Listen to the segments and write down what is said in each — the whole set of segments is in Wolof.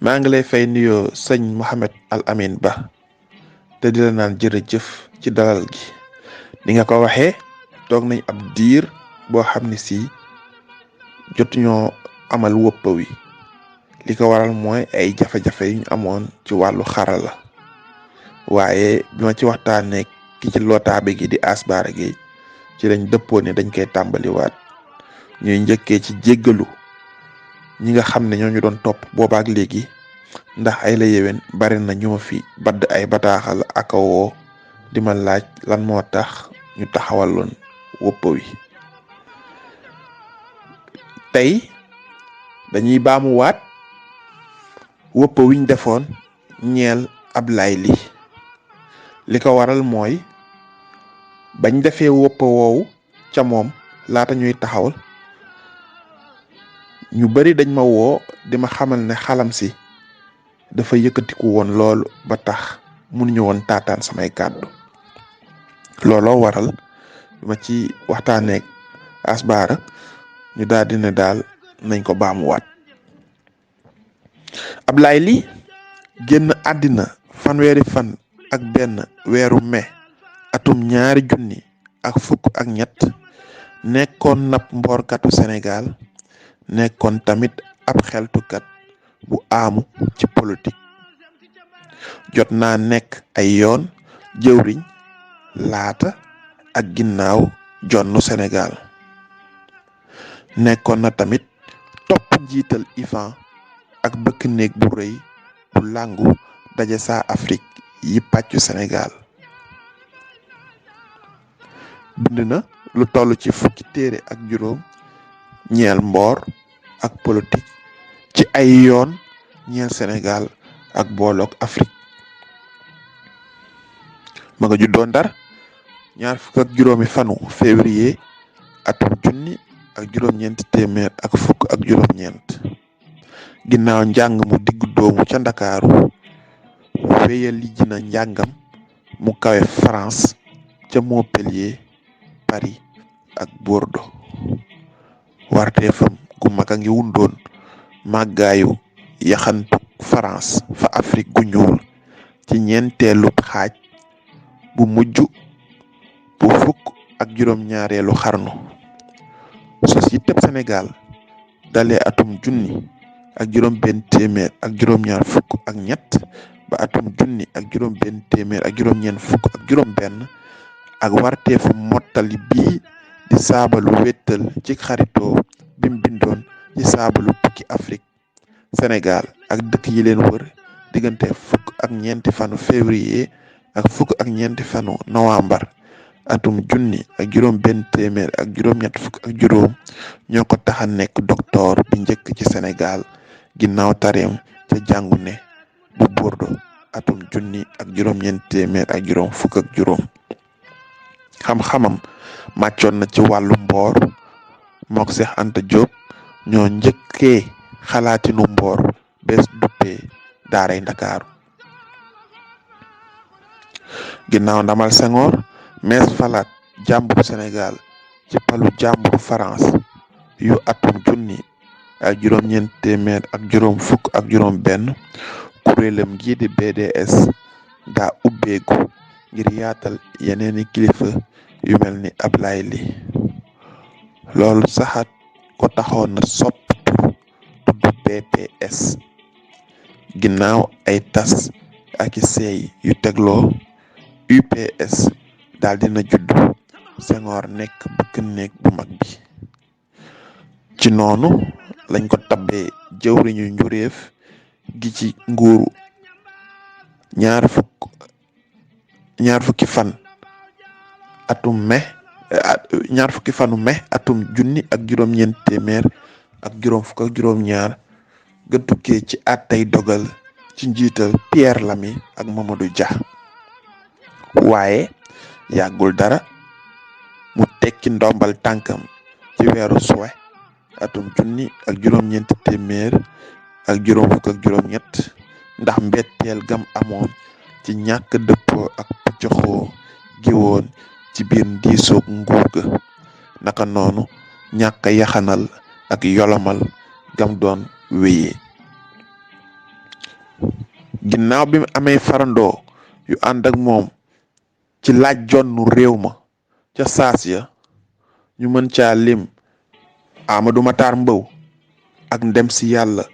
maa ngi lay fay nuyoo sëñ Mohamed Al Amin Ba te di la naan jërëjëf ci dalal gi ni nga ko waxee toog nañ ab diir boo xam ne si jotuñoo amal wëppa wi li ko waral mooy ay jafe-jafe yu ñu amoon ci wàllu xarala waaye bi ma ci waxtaanee ki ci lootaabe gi di asbaara gi ci lañ dëppoo ne dañ koy tàmbaliwaat ñuy njëkkee ci jéggalu ñi nga xam ne ñoo ñu doon topp boobaak léegi ndax ay la yéwén bari na ñu ma fi badd ay bataaxal ak woo di ma laaj lan moo tax ñu taxawaloon wëppa wi tey dañuy baamuwaat wëppa wiñ defoon ñeel Abdulaay Li li ko waral mooy bañ defee wëppa woowu ca moom laata ñuy taxawal ñu bari dañ ma woo di ma xamal ne xalam si dafa yëkkatiku woon loolu ba tax mënuñu woon taataan samay kàddu looloo waral ma ci waxtaaneeg asbaara ñu daal di ne daal nañ ko baamuwaat Abdulaay Li génn àddina fanweeri fan ak benn weeru mai atum 2000 ak fukk ak ñett nekkoon nab mboorkatu Sénégal nekkoon tamit ab xeltukat bu aamu ci politique jot naa nekk ay yoon jëwriñ laata ak ginnaaw jonnu Sénégal nekkoon na tamit topp njiital IFAN ak bëkk néeg bu rëy bu làngu daje saa Afrique yi pàccu Sénégal bind na lu toll ci fukki téere ak juróom ñeel mboor ak politique ci ay yoon ñeel Sénégal ak booloog Afrique ma nga juddoo Ndar 26 fanu février atum 1900 ak fukk ak juróom-ñeent ginnaaw njàng mu diggu doomu ca Ndakaaru wéyal li na njàngam mu kawe France ca Montpellier Paris ak Bordeaux warteefam gu mag a ngi wundoon màggaayu yaxantu France fa Afrique gu ñuul ci ñeenteelu xaaj bu mujj bu fukk ak juróom-ñaareelu xarnu sos yi tëb Sénégal dalee atum 1900 ak juróom-ñaar fukk ak ñett ba atum 1900 ak juróom-ñeent fukk ak juróom-benn ak warteefu mottali bii di saabalu wéttal ci xaritoo bim bindoon ci saabalu tukki Afrique Sénégal ak dëkk yi leen wër diggante fukk ak ñeenti fanu février ak fukk ak ñeenti fanu novembre atum 1900 ak juróom-ñett fukk ak juróom ñoo ko taxa nekk docteur bi njëkk ci Sénégal ginnaaw tareem ca jàngu ne bu Bordeaux atum 1900 ak juróom fukk ak juróom xam-xamam màccoon na ci wàllu mboor mook Seex Anta Jóob ñoo njëkkee xalaatinu mboor bees duppee daaray Ndakaaru ginnaaw ndamal Senghor mees falaat jàmburu Sénégal ci palu jàmburu France yu atum 1900 ak juróom fukk ak juróom benn kuréelam gii di BDS daa ubbeeku ngir yaatal yeneeni kilifa yu mel ni Abdulaay Li loolu saxaat ko taxoon na soppi tur tudd BPS ginnaaw ay tas ak i seey yu tegloo UPS daal dina judd Senghor nekk bëkk néeg bu mag bi ci noonu lañ ko tabbee jëwriñu njuréef gi ci nguuru ñaar fukki fanu mai atum 1900 ak juróom fukk ak juróom-ñaar ga tukkee ci àttay dogal ci njiital Pierre Lamy ak Mamadou Dia waaye yàggul dara mu tekki ndombal tànkam ci weeru suwe atum 1900 ak juróom fukk ak juróom-ñett ndax mbetteel gam amoon ci ñàkk dëppoo ak pëccëxoo gi woon ci biir ndiisoog nguur ga naka noonu ñàkk yaxanal ak yolomal gam doon wéyee ginnaaw bi mu amee farandoo yu ànd ak moom ci laaj jonnu réew ma ca saas ya ñu mën caa lim Amadou Matar Mbow ak ndem si yàlla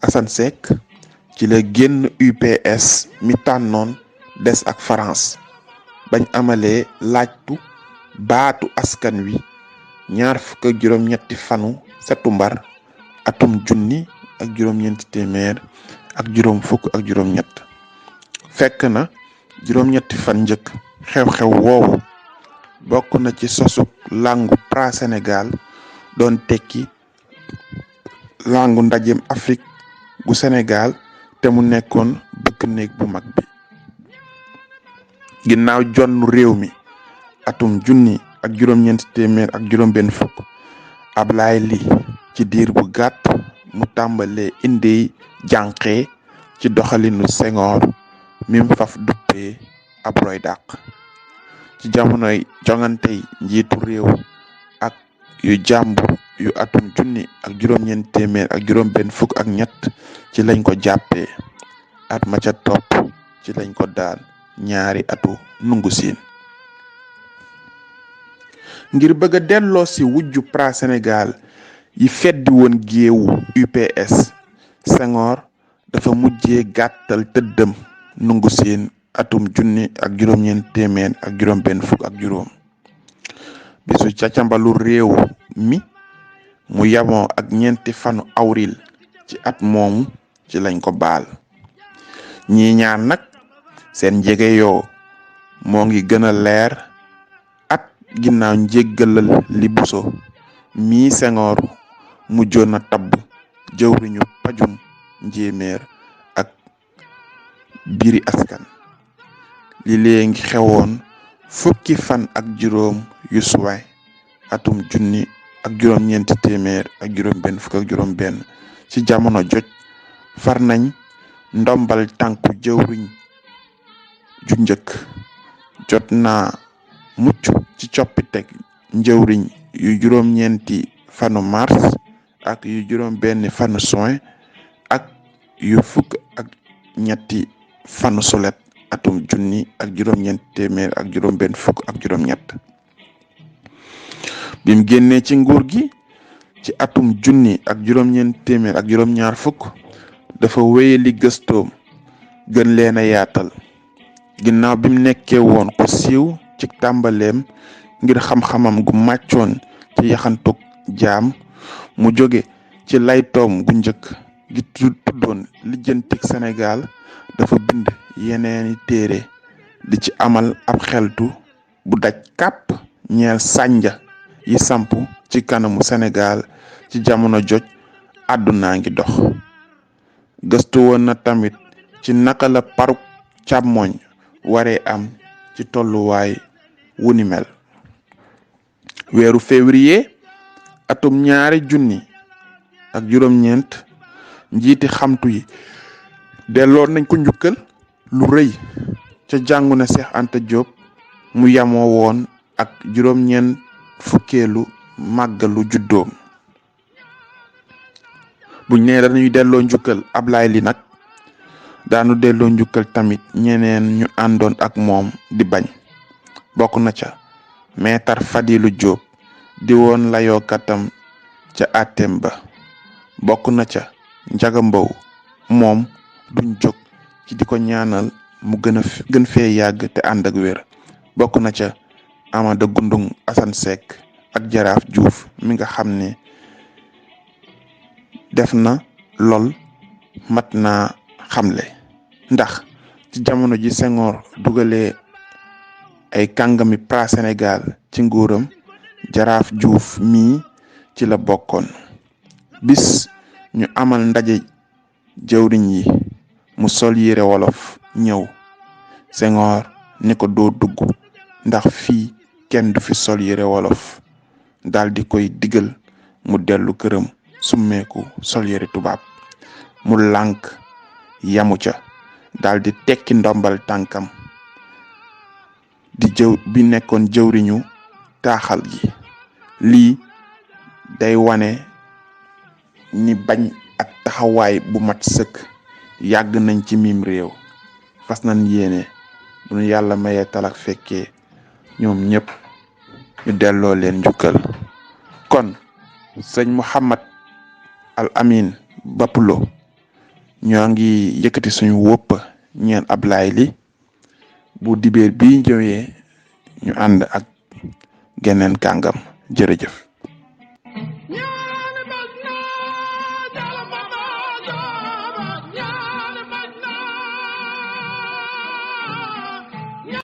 Assane Seck, ci la génn UPS mi tànnoon des ak France bañ amalee laajtu baatu askan wi 27 fanu setumbar atum 1947. fekk na juróom-ñetti fan njëkk xew-xew woowu bokk na ci sosug langu pra Sénégal doon tekki langu ndajem Afrique bu Sénégal te mu nekkoon bëkk néeg bu mag bi. ginnaaw jonnu réew mi atum 1940 Abdulaay Li ci diir bu gàtt mu tàmbalee indi jànqee ci doxalinu Senghor mim faf duppee ab roy dàq ci jamonoy jongantey njiitu réew ak yu jàmbur yu atum 1943 ci lañ ko jàppee. at ma ca topp ci lañ ko daan ñaari atu nungu siin. ngir bëgg a delloo si wujju pra Sénégal yi feddi woon géewu UPS, Senghor dafa mujjee gàttal tëddam nungu siin atum 1945. bisu càccambalu réew mi mu yamoo ak ñeenti fanu awril ci at moomu ci lañ ko baal. ñi ñaar nag seen njege yoo moo ngi gën a leer at ginnaaw njéggalal li buso mii Senghor mujjoon na tabb jëwriñu pajum njéeméer ak biri askan. li léegi xewoon fukki fan ak juróom yu suwaay atum 1946 ci jamono joj far nañ ndombal tànku jëwriñ ju njëkk. jot naa mucc ci coppiteg njëwriñ yu juróom-ñeenti fanu mars ak yu juróom-benni fanu juin ak yu fukk ak ñetti fanu sulet atum 1946. bim génnee ci nguur gi ci atum 1946 dafa wéyali gëstoom gën leen a yaatal. ginnaaw bim nekkee woon ko siiw ci tàmbaleem ngir xam-xamam gu màccoon ci yaxantuk jaam, mu jóge ci laytoom gu njëkk gi tuddoon lijjantik Sénégal dafa bind yeneeni téere di ci amal ab xeltu bu daj kàpp ñeel sànja yi samp ci kanamu Sénégal ci jamono joj àddunaa ngi dox. gëstu woon na tamit ci naka la paruk càmmoñ waree am ci tolluwaay wu ni mel. weeru février atum 2019 njiiti xamtu yi delloon nañ ko njukkal lu rëy ca jàngu na Cheikh Anta Diop mu yamoo woon ak juróom-ñeent fukkeelu màggalu juddoom. buñ nee dañuy delloo njukkal Ablaay Li nag daanu delloo njukkal tamit ñeneen ñu àndoon ak moom di bañ. bokk na ca Maître Fadilou Diop di woon layookatam ca àtteem ba. bokk na ca Njaga Mbow moom duñ jóg ci di ko ñaanal mu gën fee yàgg te ànd ak wér. bokk na ca Amada Gundung Assane Seck ak Jaraaf Juuf mi nga xam ne def na lool mat naa xamle, ndax ci jamono ji Senghor dugalee ay kàngami pra Sénégal ci nguuram, Jaraaf Juuf mii ci la bokkoon. bis ñu amal ndaje jëwriñ yi mu sol yére wolof ñëw. Senghor ni ko doo dugg ndax fii kenn du fi sol yére wolof, dal di koy digal mu dellu këram summeeku sol yére tubaab. mu lànk yamu ca, dal di tekki ndombal tànkam bi nekkoon jëwriñu taaxal gi. lii day wane ni bañ ak taxawaay bu mat sëkk yàgg nañ ci mim réew. fas nañ yéene bu ñu yàlla mayee talak fekkee ñoom ñëpp ñu delloo leen njukkal. kon sëñ Mouhamad Al Amin Bapulo ñoo ngi yëkkati suñu wópp ñeen Ablaay Li bu dibéer bi ñëwee ñu ànd ak geneen kàngam. jërëjëf.